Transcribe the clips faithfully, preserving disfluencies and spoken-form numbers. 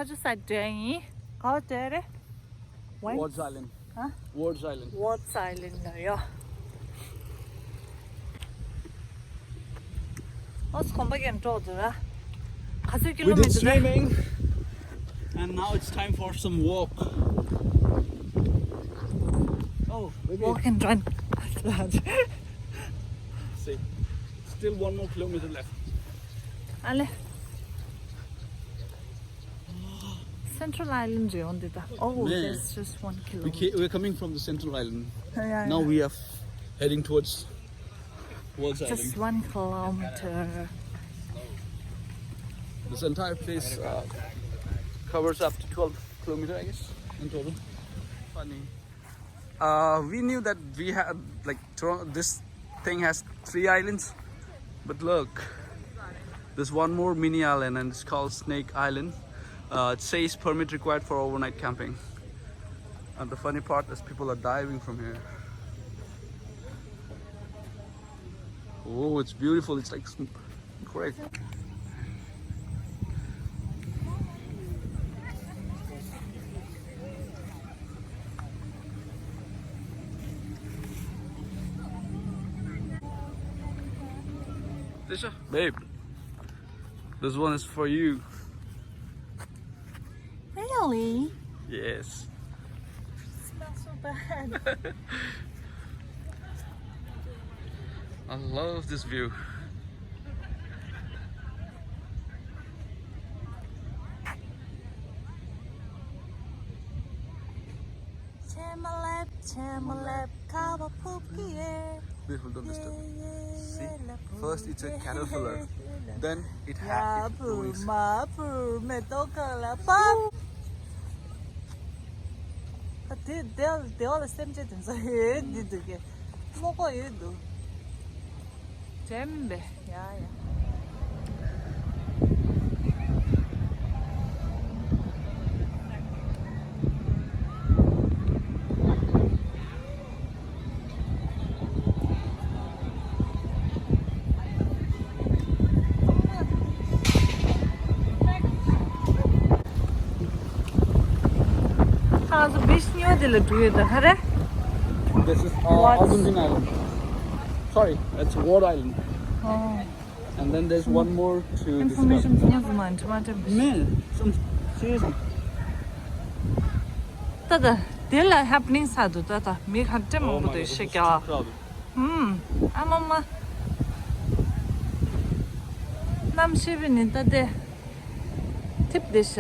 ཁ་ཆུ་ས་འདྲ་ཡིན། ག་བ་འདྲ་རེད། Wines? Ward's Island. Huh? Ward's Island. Ward's Island ལ་ཡོད། ཨོ་སི་ཁོམ་པ་ཀན་ཏྲོག་ཏུ་ར། ག་ཚོད་ཀི་We ལོ་མི་did ཏི་ར། Swimming, and now it's time for some walk. Oh, maybe. Walk and run. See, still one more kilometer left. ཨ་ལེ། Central Island རེད་འོང་འདི་ད། Oh, man. That's just one We kilometer. Came, we're coming from the Central Island. Yeah, yeah. Now we are heading towards Ward's Island. Just one kilometer. This entire place uh, covers up to twelve kilometer, I guess, in total. Funny. Uh, we knew that we had, like, Toronto, this thing has three islands, but look, there's one more mini island and it's called Snake Island. Uh, it says permit required for overnight camping. And the funny part is people are diving from here. Oh, it's beautiful. It's like sm- Great. This, uh, babe, this one is for you. Really? Yes. Smells so bad. I love this view. Chema lap, chema lap, kawa pup kier. Beautiful, don't disturb. See? First it's a caterpillar, then it has its wings. དེ་དེ་དེ་བ་ལ་སེམས་ཅན་དེ་ཚོ་ཡོད་འདི་འདུག་གས། སྨུག་པོ་ཡོད་འདུག་ཇེམ་པེ། ཡ་ཡ། ཁ་སོ་བིཆ་ཉོ་དེ་ལ་འགྲོ་ཡོད་ད་ཧ་རེ། This is uh, What's- Agunjin Island. Sorry, it's Ward Island. Oh. And then there's one more to discover. Information ཉོ་ཟུ་མ་འདྲི་མ་འདྲི་མ། Man, some seriously. ད་ད་དེ་ལ་happening ས་འདུག་ད་ད་མི་ཁ་འདྲེ་མང་པོ་འདུག་ཤེས་ཀྱ། ཨ་མ་མ། གནམ་གཤིས་བི་ནི་ད་དེ། ཐིབ་དེ་ཤ་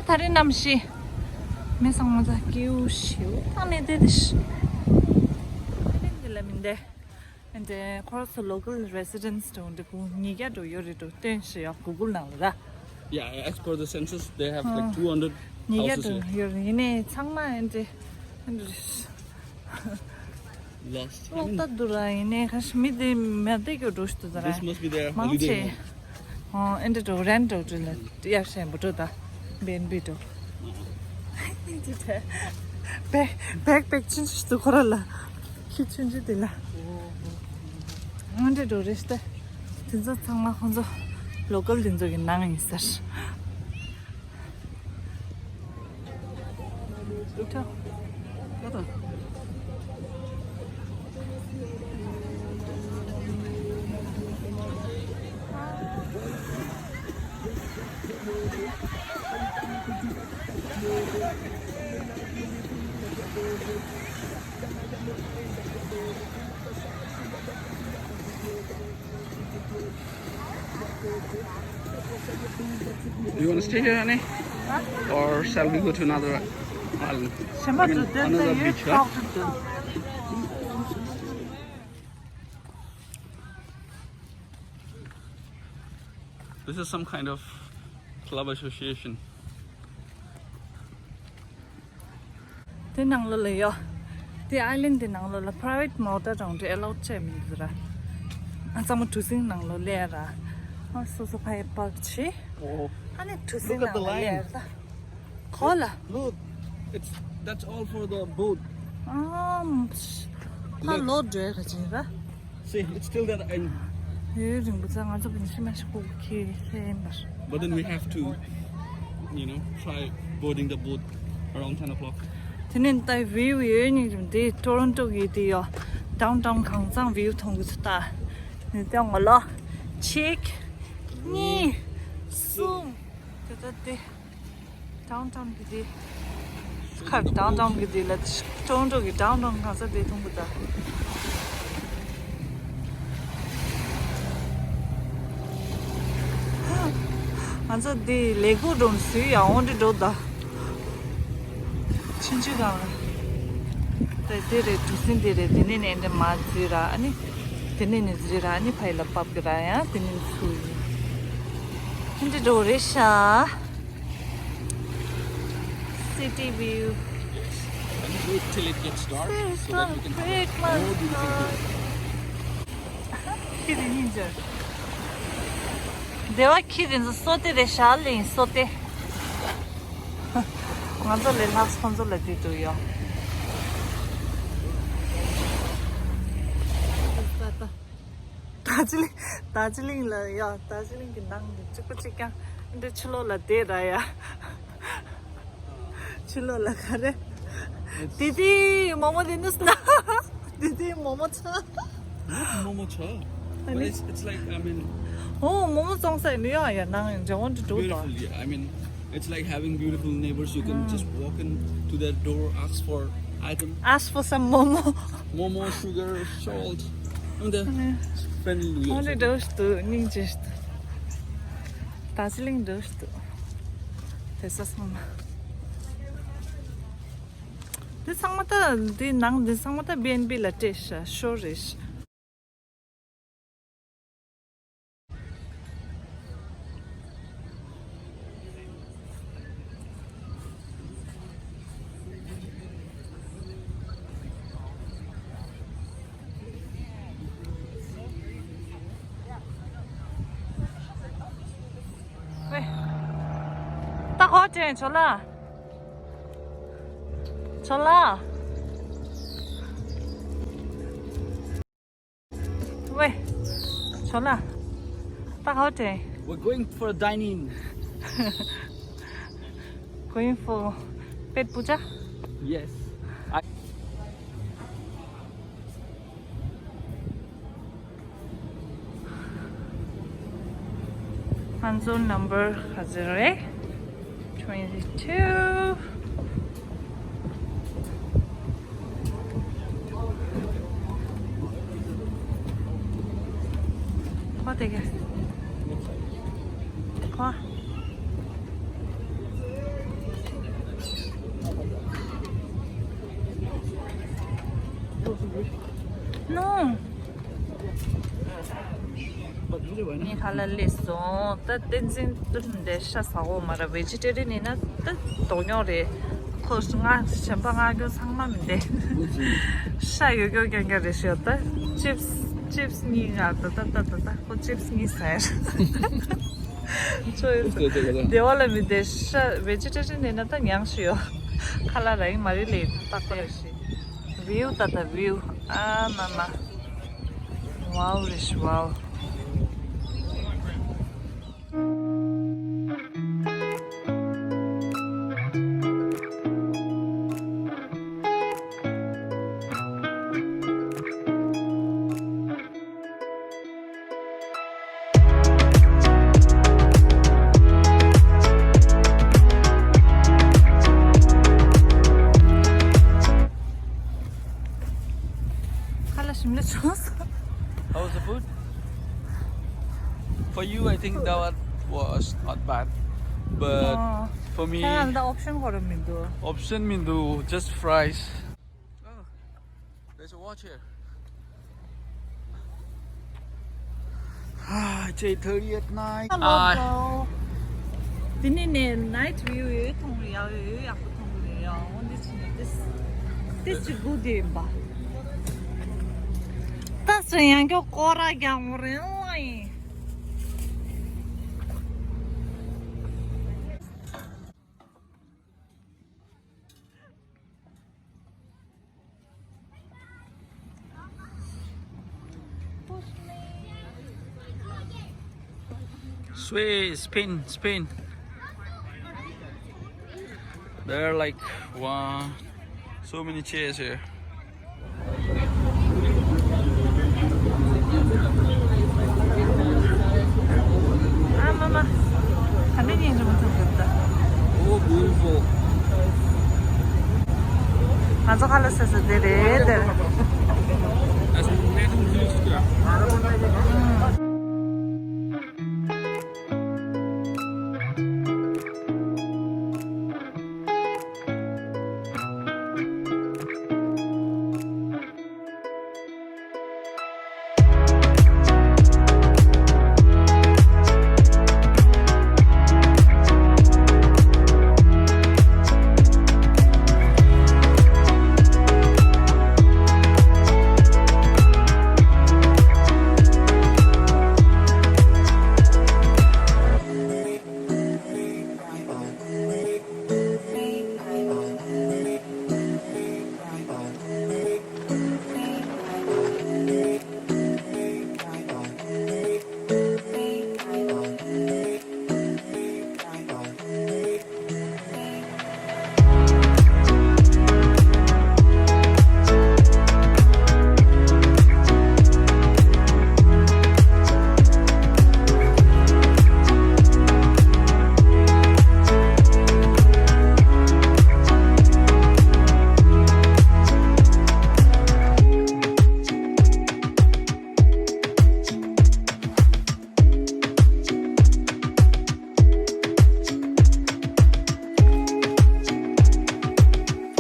ཐ་རི་གནམ་གཤིས། མི་ཚང་མ་ད་ཀེའུ་ཤེའུ་ཐང་ནས་དེ་དེ་ཤ། དེ་ལ་མིན་དེ། And uh, ཁོ་རང་ཚོ་local residents དང་འདི་གུ་ཉིས་བརྒྱ་འགྲོ་ཡོད་རེད་འགྲོ་སྟོན་ཤི་ཡོད་Google ནང་ལ་ར། Yeah, as per the census, they have like two hundred houses here. ཉིས་བརྒྱ་འགྲོ་ཡོད་རེད། ཡིན་ནའི་ཚང་མ་ཨེ་འདྲ་ཨེ་འདྲ་རེད། Lost. ལོག་ལྟ་འདུག་ར་ཡིན་ནའི་ཁ་ཤི་མི་དེ་མ་བསྡད་ཀྱོ་འགྲོ་ཤི་འདུག་ད་ར། This must be their holiday home. མང་ཆེ། ཨོ་ཨེ་འདྲ་འགྲོ་rent འགྲོ་འགྲོ་ལ་ཡར་ཤན་པོ་འགྲོ་ད། Airbnb འགྲོ། ཨེ་འདྲ་དེ། back backpack ཆུང་ཆུང་ཞིག་འདུག་ཁོ་ར་ལ། ཁྱི་ཆུང་ཆུང་དེ་ལ། ཨེ་འདྲ་འགྲོ་རེ་ཤི་ད། དེ་ཚོ་ཚང་མ་ཁོང་ཚོ་local དེ་ཚོ་གི་ནང་ཡིན་ཟེར། Do you want to stay here, honey? Or shall we go to another island? I mean, another beach, huh? This is some kind of club association. དེ་ནང་ལོགས་ལ་ཡོད། དེ་island དེ་ནང་ལོགས་ལ་private མོ་ཊ་རང་འདྲ་allowed བྱས་མི་འདུག་ར། ཨ་ཚང་མ་གྲུ་གཟིངས་ནང་ལོགས་སླེབས་ར། ཨ་སོ་སོ་ཕ་ཡི་park བྱེད། Oh. ཨ་ནི་གྲུ་གཟིངས་ནང་ལ་སླེབས་ར། གོ་ལ། Look, it's, that's all for the boat. ཨམ། ཕ་ལོག་འགྲོ་ག་ཅིག་ར། See, it's still there. And ཡུན་རིང་པོ་ཙང་ང་ཚོ་བིན་ཤི་མ་ཤི་ཁུག་ཁེ་ཁེ་ཡིན་པར། But then we have to You know, try boarding the boat around ten o'clock. དེ་ནས་ད་བིའུ་ཡོད་ནི་རུ་འདི་ཊོ་རོན་ཊོ་གི་དེ་ཡོད། ཌའུན་ཊའུན་གང་ཚང་བིའུ་མཐོང་གི་ཚུལ་ལྟ། ནི་ལྟ་ངོ་ལོ། གཅིག་གཉིས། གསུམ། དེ་ད་དེ། ཌའུན་ཊའུན་གི་དེ། ཁར་ཌའུན་ཊའུན་གི་དེ་ལ་ཊོ་རོན་ཊོ་གི་ཌའུན་ཊའུན་གང་ས་དེ་མཐོང་གི་ད། ང་ཚོ་འདི་ལེ་གོ་འགྲོ་ནས་སུས་ཡང་འོང་འདྲི་འགྲོ་ད། ཆུང་ཆུང་གང་ལ། དེ་དེ་རེད། གྲུ་གཟིངས་དེ་རེད། དེ་ནས་ནས་འདྲ་མ་འཛུལ་ར། ཨ་ནི་དེ་ནས་ནས་འཛུལ་ར། ཨ་ནི་ཕ་ཡི་ལ་བབས་གི་ར། ཡང་དེ་ནས་ཚུར་ཡིན། འདི་འགྲོ་རེད་ཤག City view. Yes. And wait till it gets dark so that you can have a more beautiful view. ཁྱི་དེ་སྙིང་རྗེ། སྡེ་བ་ཁྱི་དེ་ཚོ་སོ་ཏེ་རེད་ཤག་ལིང་སོ་ཏེ། ང་ཚོ་ལས་ལྷག་ཁོང་ཚོ་ལ་དེ་འདུག་ཡོ། རྡོ་རྗེ་གླིང་། རྡོ་རྗེ་གླིང་ལ་ཡ། རྡོ་རྗེ་གླིང་གི་ནང་དུ་གཅིག་པ་གཅིག་རྐྱང་། འདི་ཕྱི་ལོགས་ལ་བསྡད་ར་ཡ། ཕྱི་ལོགས་ལ་ག་རེ། དེ་དེ་མོ་མོ་དེ་ནུས་ན། དེ་དེ་མོ་མོ་ཆ། Not Momo Cha, but it's, it's like, I mean, ཨོ་མོ་མོ་བཙོང་ས་ཡིན་ཡ། ཡ་ནང་འཇོག་འོང་དུ་འགྲོ་དོ། Beautiful, yeah. I mean, it's like having beautiful neighbors. You can just walk in to their door, ask for item. Ask for some momo. Momo, sugar, salt. And they're friendly with you. འོ་འདི་འདྲ་ཞིག་འདུག་སྙིང་རྗེ་ཞིག་འདུག་རྡོ་རྗེ་གླིང་འདྲ་ཞིག་འདུག་དེ་ས་སོང་ན། འདི་ཚང་མ་ད་འདི་ནང་འདི་ཚང་མ་ད་བི་ཨེན་བི་ལ་སྤྲད་ཤག་ཤོར་རེད་ཤག་ཝེ། ད་ཧོ་ཅན་ཆོ་ལ། ཆོ་ལ། ཝེ། ཆོ་ལ། ད་ཧོ་ཅན། We're going for dining. Going for ཕེཊ་པུ་ཇ། Yes. I ང་ཚོ་ནམ་བར་ག་ཚོད་རེད། Twenty two. ཁོ་དེ་ག་ཁོ། No. ངས་ཁ་ལག་སླེབས་སོང་། ད་བསྟན་འཛིན་ཏུར་འདི་ཤ་ཟ་འོ་མ་ར། ཝེ་ཇི་ཊེ་རི་ཡན་ཡིན་ན་ད་དོགས་སྙོགས་རེད། ཁོ་ང་གཞན་པ་ང་རྒྱུ་ཚང་མ་མི་འདེ། ཤ་ཡོད་རྒྱུ་རྐྱང་རྐྱང་རེད་ཤག་ད་ཅིབས་ཅིབས་གཉིས་ང་ད་ད་ད་ད་ད་ཁོ་ཅིབས་གཉིས་ཟ་ཡ་རེད། ཆོ་ཡོད་ས་སྡེ་བ་ལ་མི་འདེ། ཤ་ཝེ་ཇི་ཊེ་རི་ཡན་ཡིན་ན་ད་མྱངས་ཤི་ཡོད། ཁ་ལག་ར་ཡིན་མ་རེད་ལས་ཏག་ཏག་རེད་ཤི། བིའུ་ད་ད་བིའུ། ཨ་མ་མ། ཝའོ་རེད་ཤི་ཝའོ། ཁ་ལག་ཞིམ་ལ་བྱུང་སོང་། How was the food? For you, I think that one was not bad. But for me, ཁྱེད་རང་ལ་ཨོབ་ཤན་གོ་ར་མི་འདུག་ཨོབ་ཤན་མི་འདུག just fries. Oh, there's a watch here. Ah, it's eight thirty at night. Hello, bro. དེ་ནས་ནས་ནའིཊ་བིའུ་ཡོད་མཐོང་རེད། ཡག་ཡོད་ཡག་པོ་མཐོང་གི་རེད་ཡ། འོན་ཏེ་ཕྱིན་ཏེ་ཏེ་ཅི་དགུ་དེ་ཡིན་པ། ད་སུ་ཡང་སྐྱོ་སྐོར་ར་རྒྱག་མོ་རེད་ལ་ཡིན། Sway, spin, spin. There are like one, so many chairs here. ཨ་མ་མ། ད་མི་ཉིན་ཅིག་མ་ཐུབ་གི་འདུག Oh, beautiful. ང་ཚོ་ཁ་ལ་སོ་སོ་དེ་རེད་དེ། That's amazing views here.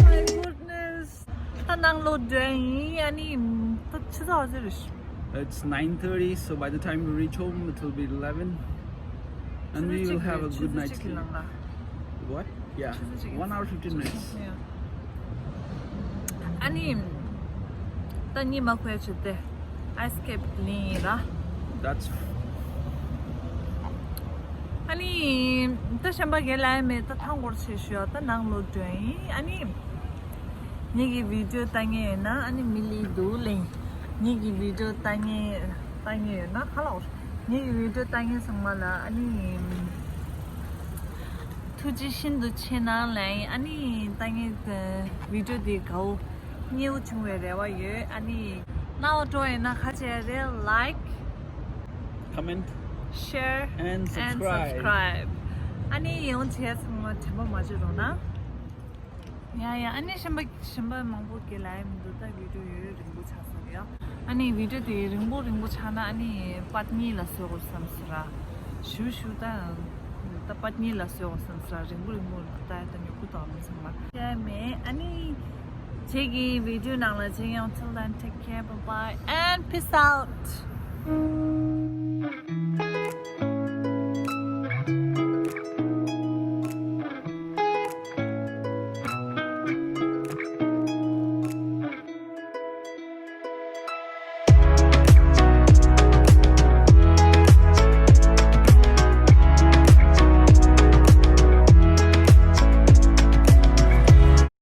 My goodness. ད་ནང་ལོགས་འགྲོ་ཡིན། ཨ་ནི་ད་ཆུ་ཚོད་ག་ཚོད་རེད། It's nine thirty, so by the time we reach home, it will be eleven. And we will have a good night's sleep. What? Yeah, one hour, fifteen minutes. Yeah. ཨ་ནི་ད་ཉི་མ་ཁོའི་ཆུ་དེ་Ice Cave ལིང་ཡིན་ར། That's ཨ་ནི་ད་གཞན་པ་ག་ལ་ཡང་མེད། ད་ཐང་སྐོར་ཆེ་ཤོས་ད་ནང་ལོགས་འགྲོ་ཡིན། ཨ་ནི་ངེད་ཀྱི་བི་ཌིའོ་ལྟ་མཁན་ཡོད་ན། ཨ་ནི་མི་ལི་འདུག་ལིང་། ངེད་ཀྱི་བི་ཌིའོ་ལྟ་མཁན་ལྟ་མཁན་ཡོད་ན་ཁ་ལོ། ངེད་ཀྱི་བི་ཌིའོ་ལྟ་མཁན་ཚང་མ་ལ་ཨ་ནི་ཐུགས་རྗེ་ཤིན་ཏུ་ཆེ་གནང་ལན། ཨ་ནི་ལྟ་མཁན་བི་ཌིའོ་འདི་དགའ་བོ་མཉེས་པོ་བྱུང་བའི་རེ་བ་ཡོད། ཨ་ནི་རྣ་བ་སྤྲོ་ཡོད་ན་ཁ་ཆེ་རེ། Like, comment, share and subscribe. ཨ་ནི་ཡོང་བྱས་ཚང་མ་དྲན་པ་མ་བརྗེད་རོགས་གནང་། ཡ་ཡ། ཨ་ནི་གཞན་པ་གཞན་པ་མང་པོ་ག་ལ་ཡང་མི་འདུག་ད་བི་ཌིའོ་ཡོད་རིང་པོ་ཆགས་སོང་ཡ། ཨ་ནི་བི་ཌིའོ་དེ་རིང་པོ་རིང་པོ་ཆགས་ན་ཨ་ནི་པར་ཊི་གཉིས་ལ་བཟོ་དགོས་བསམ་སོང་ར། ཞུ་ཞུ་ད། ད་པར་ཊི་གཉིས་ལ་བཟོ་དགོས་བསམ་སོང་ར། རིང་པོ་རིང་པོ་ད་ད་མྱུ་གུ་དོག་མི་ཚང་མ་ཡ་མེད། ཨ་ནི་ཁྱེད་ཀྱི་བི་ཌིའོ་ནང་ལ་མཇལ་ཡོང་། Till then, take care, bye bye and peace out.